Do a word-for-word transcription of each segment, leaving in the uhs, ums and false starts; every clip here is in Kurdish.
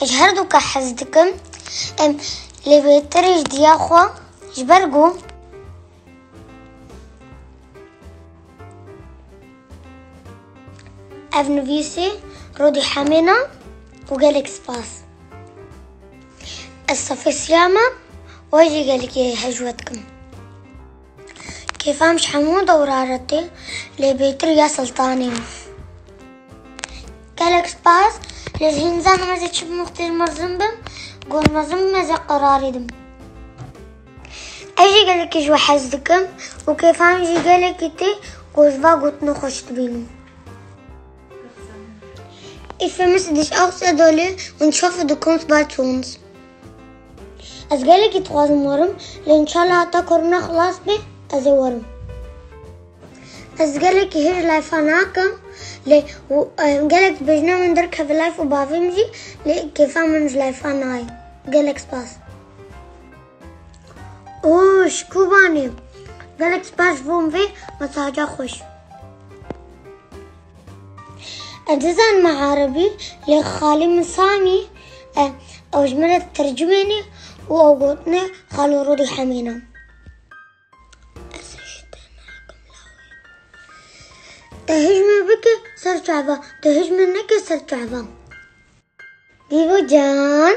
Ji her du ka hez dikim, em lê bêtir ji diya xwe, ji ber ku ev nivîsê Rodî Hemêna û gelek spas. Ez sefê siya me, we jî gelekî hej we dikim. Kêfa min ji hemû dewra re tê, lê bêtir ya Siltanê. Gelek spas, lê ji hîn zanim ez ê çi bim, wextê mezin bim, got mezin bim, ez ê qerarê dim. Ez jî gelekî ji we hez dikim û kêfa min jî gelekî tê, ku ji va gotinê xweş dibînim. Ich vermisse dich auch sehr dolle und ich hoffe, du kommst bald zu uns. Ez gelekî dixwazim werim, lê înşallah heta korona xilas be, ez ê werim. Ez gelekî hêj layfa nakim, lê û, em, gelek dibêjine min derkeve layf û bavê min jî, lê kêfa min ji layfa nayê. Gelek spas. Û ji Kubanê. Gelek spas ji bo vê mesaja xweş. Ez nizanim erebî, lê xalê min Samî, e, ew ji min re ditercimêne û ew gotinê xalo Rodî Hemêna. Ez ji te nakim lawê. Te hij min bike ser çava, te hij min neke ser çava. Bîbo can,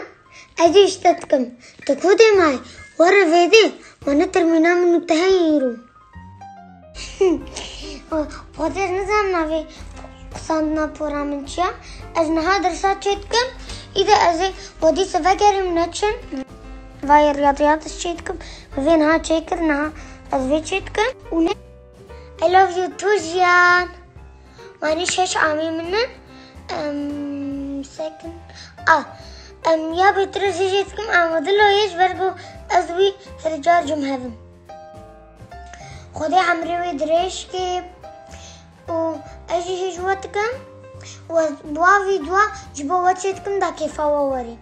ez ê ji te dikim. Tu ku dê mayî? Were vêdê, ma ne termîna min û te heye îro. Xwedê ez nizanim navê qisandina pora min çi ye. Ez niha dersa çêdikim. Îde ez ê wedî sive gerim neçin. Vayê riyadiyat ez çêdikim. Vê niha çêkir, niha ez vê çêdikim. Û ne I love you too, jiyan. Manî şeş amî min in. Em, second. A. Em, ya bêtir ez hêjê dikim, em, dilo yê ji ber ku ez wî her car cim hevim. Xwedê emrê wê dirêj kê. Û ez jî hêj we dikim. Û ez bi wa vîdyoa ji bo we çê dikim da kêfa we werê.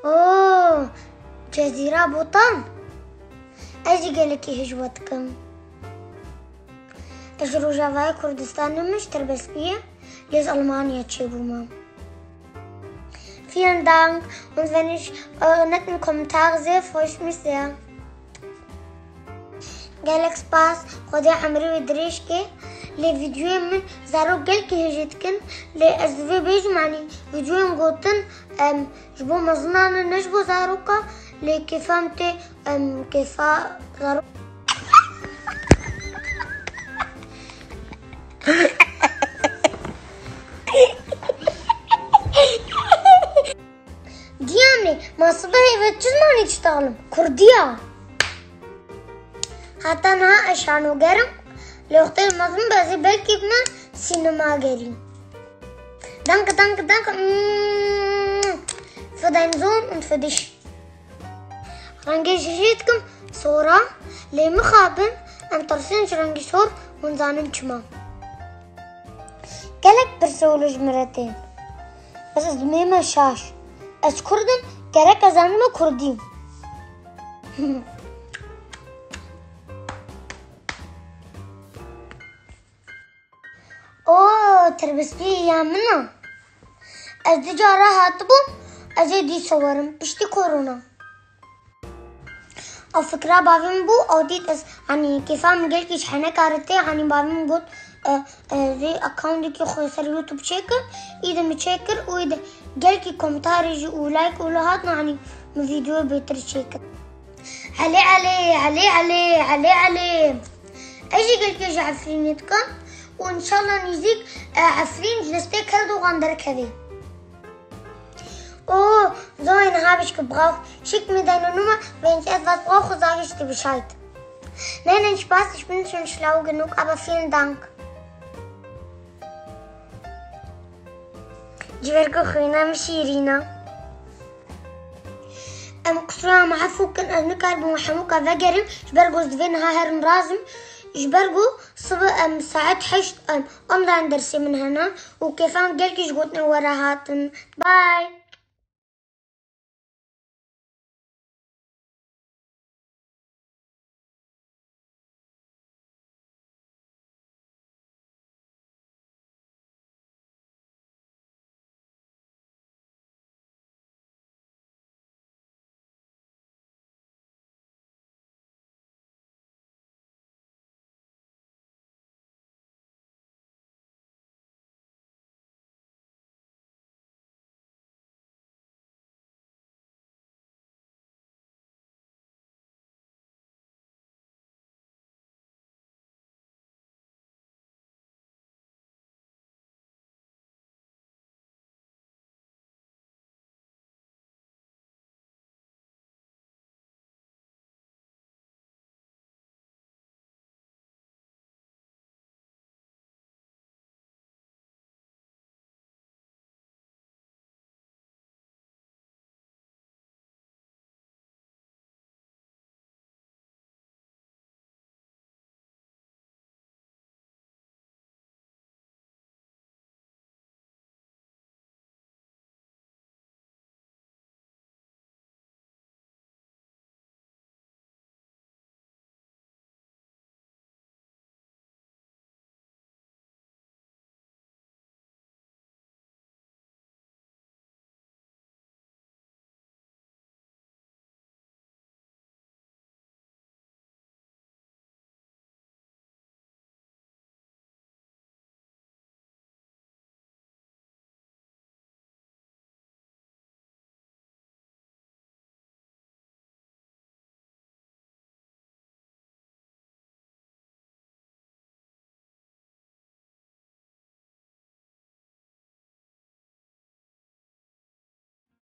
Oo, Cezîra Botan. Ez jî gelekî hêj we dikim. Ez ji Rojavayê Kurdistanê me, ji Tirbespiyê, lê ji Almanya çêbûme. Vielen Dank und wenn ich, äh, net im Kommentar sehe, freue ich mich sehr. Gelek spas, Xwedê emrê wê dirêj ke. Lê vîdyoyên min zarok gelkî hêjê dikin. Lê ez divê bêjim, yanî vîdyoyên gotin, em, ji bo mezinan in, ne ji bo zaroka. Lê kêfa min tê, em, kêfa zarok. Diya me, ma sibehê ve çi zimanî diştexlim? Kurdiya. Heta niha ez şanoger im, lê wextê mezin be ez ê belkî bime sînemagerî. Danke, danke, danke. Mm. Für deinen Sohn und für dich. Rengê ji jê dikim sor e, lê mixabin, em tirsên ji rengî sor, hûn zanin çima. Gelek pirsê û li ji min re tên. Ez dimême şaş. Ez kurd im, gerek ez zanime kurdî. O, tirbistî ya min e. Ez du cara hatibûm, ez ê dîsa werim, piştî korona. Ew fikra bavê min bû, ew dît ez, hanî, kêfa min gelkî ji heneka re tê, hanî, bavê min got, e, e, vê accountêkê xwe ser YouTube çêkir, îdî min çêkir û îdî gelkî komentarê jî û like û li hatin, hanî, min vîdyoyê bêtir çêkir. Elê, elê, elê, elê, elê, elê. Ez jî gelkî ji Efrînê dikim û înşallah nîzîk, e, Efrîn ji listê Kerdogan derkevê. Oh, so ein habe ich gebraucht. Schickt mir deine Nummer, wenn ich etwas brauche, sage ich dir Bescheid. Nein, nein, Spaß, ich bin schon schlau genug, aber vielen Dank. Ji ber ku xwîna min şîrîn e. Em qisûra me efû kin, ez nikaribûm hemûka vegerim, ji ber ku ez divê niha herim razim, ji ber ku sibe em saet heşt em online dersê min hene û kêfa min gelkî ji gotinê we re hatin. Bye.